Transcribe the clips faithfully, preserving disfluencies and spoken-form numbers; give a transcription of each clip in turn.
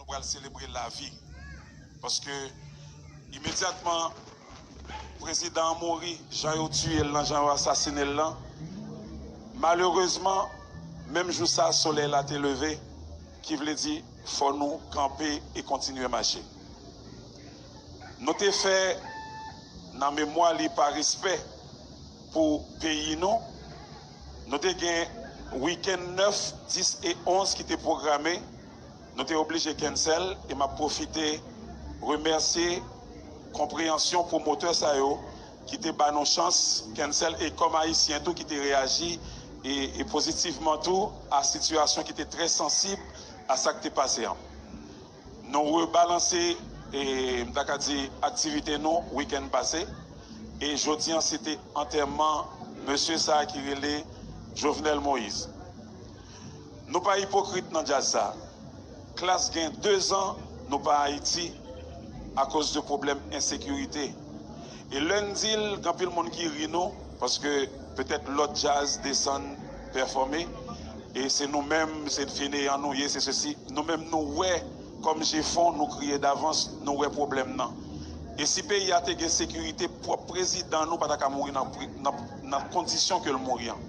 pral selebre lavi. Paske imedyatman prezidan an mouri, jan yo tiye l lan, jan yo asasinen l lan, malerezman, menm jou sa a, solèy la te leve, ki vle di fò nou kanpe e kontinye mache. Nou te fè nan memwa li pa respè pou peyi nou. Nou te gen wikenn nèf, dis e onz ki te pwograme. Nou te oblije cancel e m ap pwofite remèsye konpreyansyon pwomotè sa yo ki te ba nou chans cancel e kòm Ayisyen tou ki te reyaji e, e pozitivman tou a sitiyasyon ki te trè sansib a sa k te pase an. Nou rebalanse, e, m ta ka di, aktivite nou wikenn pase. E jodi an, se te antèman mesye sa a ki rele Jovenel Moïse. Nou pa ipokrit nan djaz sa. Klass gen dezan nou pa Ayiti akoz de pwoblèm ensekirite. E lè n di l, gen anpil moun ki ri nou, paske petèt lòt djaz desann pèfòme, e se nou menm, se feneyan nou ye, se sesi. Nou menm nou wè kòm je fon, nou kriye davans, nou wè pwoblèm nan. E si peyi a te gen sekirite, pwòp prezidan nou pa ta ka mouri nan, pri- nan, nan kondisyon ke l mouri an.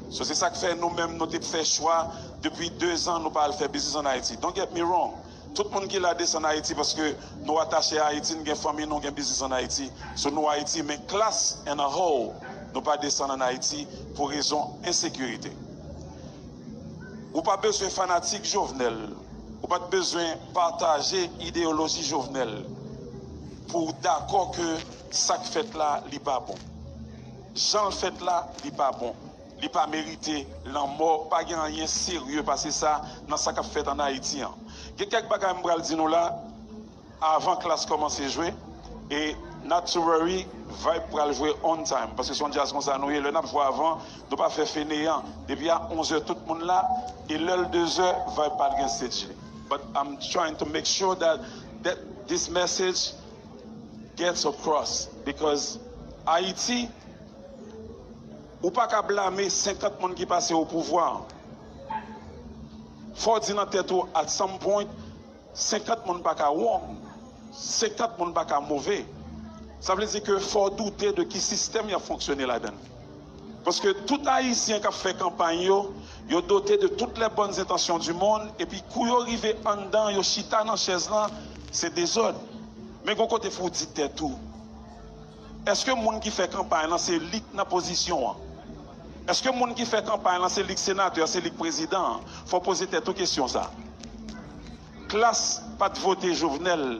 So, se sa k fè nou menm nou te fè chwa depi dezan nou pa al fè biznis ann Ayiti. Don't get me wrong. Tout moun ki la desann Ayiti paske nou atache a Ayiti, n gen fanmi nou, gen biznis ann Ayiti. So, nou Ayiti, men Klass and a whole, nou pa desann ann Ayiti pou rezon ensekirite. Ou pa bezwen fanatik Jovenel, ou pa t bezwen pataje ideyoloji Jovenel pou w dakò ke sa k fèt la, li pa bon. Jan l fèt la, li pa bon. Li pa merite lanmò. Pa gen anyen serye pase sa nan sa k ap fèt ann Ayiti an. Gen kèk bagay m pral di nou la avan Klass kòmanse jwe. E not to worry, Vibe pral jwe on time. Paske se yon djaz konsa nou ye. Lè n ap jwe avan, nou pa fè feneyan. Depi a onz è, tout moun la. E lè l de zè, Vibe pa t gen stage li. But I'm trying to make sure that, that this message gets across. Because Ayiti, ou pa ka blame senkant moun ki pase o pouvwa an. Fò w di nan tèt ou, at some point, senkant moun pa ka wrong, senkant moun pa ka move. Sa vle di ke fò w doute de ki sistèm y ap fonksyone ladan l. Paske tout Ayisyen k ap fè kanpay yo, yo dote de toutes les bonnes intentions du monde, epi kou yo rive anndan, yo chita nan chèz lan, se dezòd. Men gon kote fò w di tèt ou, èske moun ki fè kanpay lan se li k nan pozisyon an? Èske moun ki fè kanpay lan se li k senatè, se li k prezidan an? Fò w poze tèt ou kesyon sa. Klass pa t vote Jovenel.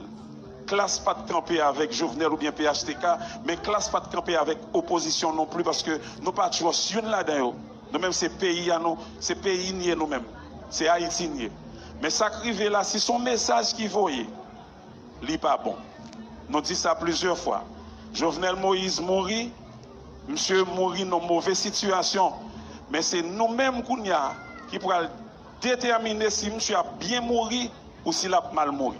Klass pa t kanpe avèk Jovenel oubyen P H T K, men Klass pa t kanpe avèk opozisyon non pli paske nou pa trust youn ladan yo. Nou menm se peyi a nou, se peyi n ye nou menm. Se Ayiti n ye. Men sa k rive la, si se yon mesaj ki voye, li pa bon. Nou di sa plizyè fwa. Jovenel Moïse mouri, misye mouri nan move sitiyasyon. Men se nou menm kounye a ki pral detèmine si misye ap byen mouri ou si l ap mal mouri.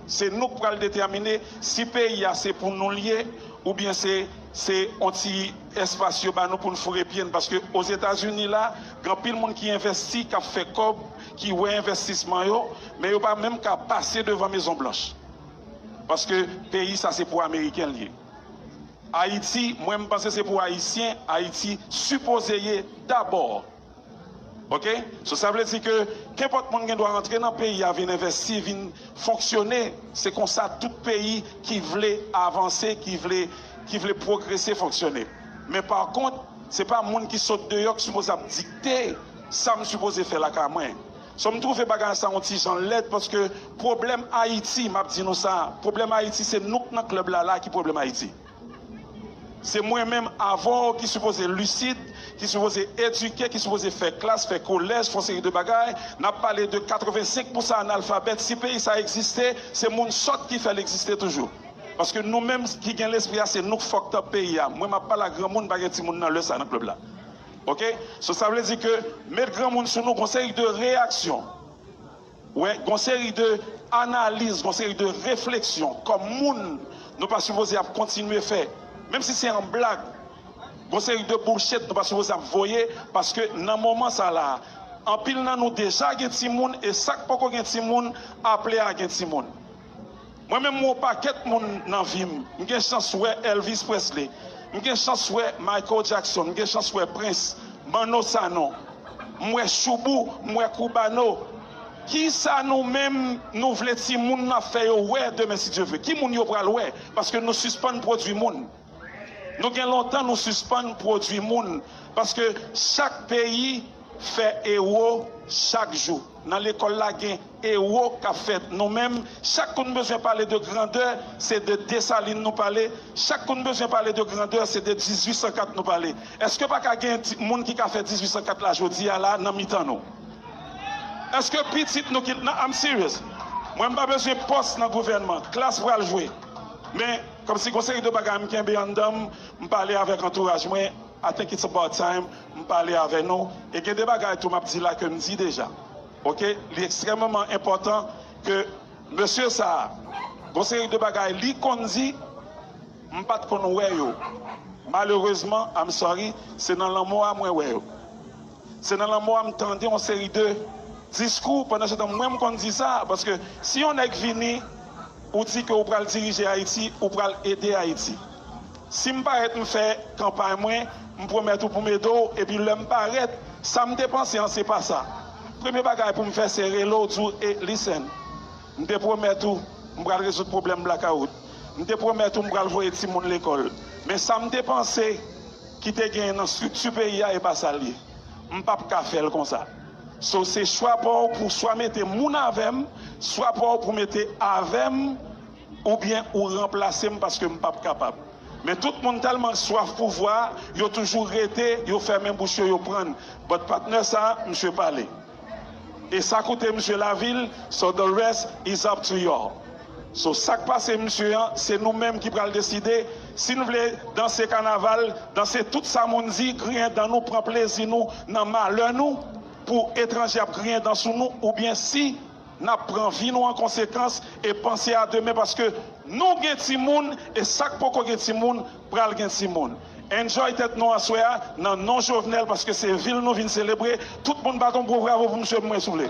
Se nou k pral detèmine si peyi a se pou nou l ye oubyen se, se yon ti espas yo ba nou pou n foure pye n. Paske Ozetazini la, gen anpil moun ki envèsti, k ap fè kòb, ki wè envèstisman yo, men yo pa menm ka pase devan Mezon Blanch. Paske peyi sa se pou Ameriken l ye. Ayiti, mwen m panse se pou Ayisyen Ayiti sipoze ye dabò. Oke? So, sa vle di ke kenpòt moun gen dwa rantre nan peyi a vin envèsti, vin fonksyone. Se konsa tout peyi ki vle avanse, ki vle, ki vle pwogrese fonksyone. Men pa kont, se pa moun ki sot deyò k sipoze ap dikte sa m sipoze fè lakay mwen. So, m twouve bagay sa yon ti jan lèd paske pwoblèm Ayiti, m ap di nou sa, pwoblèm Ayiti se nou k nan klèb la la ki pwoblèm Ayiti. Se mwen menm avè w ki sipoze lisid, ki sipoze edike, ki sipoze fè klas, fè kolèj, fè yon seri de bagay. N ap pale de katrevensenk pousan analfabèt. Si peyi sa egziste, se moun sòt ki fè l egziste toujou. Paske nou menm ki gen lespri a, se nou k fucked up peyi a. Mwen m ap pale ak granmoun, pa gen timoun nan lè sa nan klèb la. Oke? So, sa vle di ke met granmoun sou nou, gon seri de reyaksyon. Wè, gon seri de analiz, gon seri de refleksyon. Kòm moun, nou pa sipoze ap kontinye fè. Menm si se an blag, gon seri de bullshit nou pa sipoze ap voye, paske nan moman sa la, Anpil nan nou deja gen timoun, e sa k poko gen timoun, aple a gen timoun. Mwen menm, m wè yon pakèt moun nan vi m. M gen chans wè Elvis Presley. M gen chans wè Michael Jackson. M gen chans wè Prince, Manno Sanon. M wè Choubou, m wè Cubano. Kisa nou menm nou vle timoun n ap fè yo wè demen, si Dye vle? Ki moun yo pral wè? Paske nou sispann pwodui moun. Nou gen lontan nou sispann pwodui moun. Paske chak peyi fè ewo chak jou. Nan lekòl la, gen ewo k ap fèt. Nou menm, chak kou n bezwen pale de grandè, se de Desalin nou pale. Chak kou n bezwen pale de grandè, se de dizuit san kat nou pale. Èske pa ka gen ti, moun ki ka fè dizuit san kat la jodi a la nan mitan nou? Èske pitit nou ki, nan, I'm serious. Mwen, m pa bezwen pòs nan gouvènman. Klas pral jwe. Men, kòmsi gon seri de bagay m kenbe anndan m, m pale avèk antouraj mwen, I think it's about time m pale avè nou. E gen de bagay tou m ap di la ke m di deja. Oke? Li ekstrèmeman enpòtan ke mesye sa a, gon seri de bagay li konn di, m pa t konn wè yo. Malerezman, I'm sorry, se nan lanmò a mwen wè yo. Se nan lanmò a m tande yon seri de diskou. Pandan se tan, mwen, m konn di sa, paske si yon nèg vini, ou di ke ou pral dirije Ayiti, ou pral ede Ayiti. Si m parèt, m fè kanpay mwen, m pwomèt ou pou m ede w, epi lè m parèt, sa m te panse an, se pa sa. Premye bagay pou m fè, se rele w, di w, e, listen, m te pwomèt ou, m pral rezoud pwoblèm blakawout. M te pwomèt ou, m pral voye timoun lekòl. Men sa m te panse ki te genyen nan estrikti peyi a, e pa sa l ye. M p ap ka fè l konsa. So, se chwa pa w pou swa mete moun avè m, swa pa w pou mete avè m, oubyen ou ranplase m paske m p ap kapab. Men tout moun tèlman swaf pouvwa, yo toujou rete, yo fèmen bouch yo, yo prann. But patnè sa, misye pale. E sa koute misye lavil, so the rest is up to y'all. So, sa k pase misye an, se nou menm ki pral deside. Si n vle danse kanaval, danse tout sa moun di, griyen dan nou, pran plezi nou nan malè nou, pou etranje ap griyen dan sou nou, oubyen si n ap pran vi nou an konsekans e panse a demen, paske nou gen timoun, e sa k poko gen timoun pral gen timoun. Enjoy tèt nou aswè a nan non Jovenel, paske se vil nou vin selebre. Tout moun bat yon gwo bravo pou misye pou mwen, souple.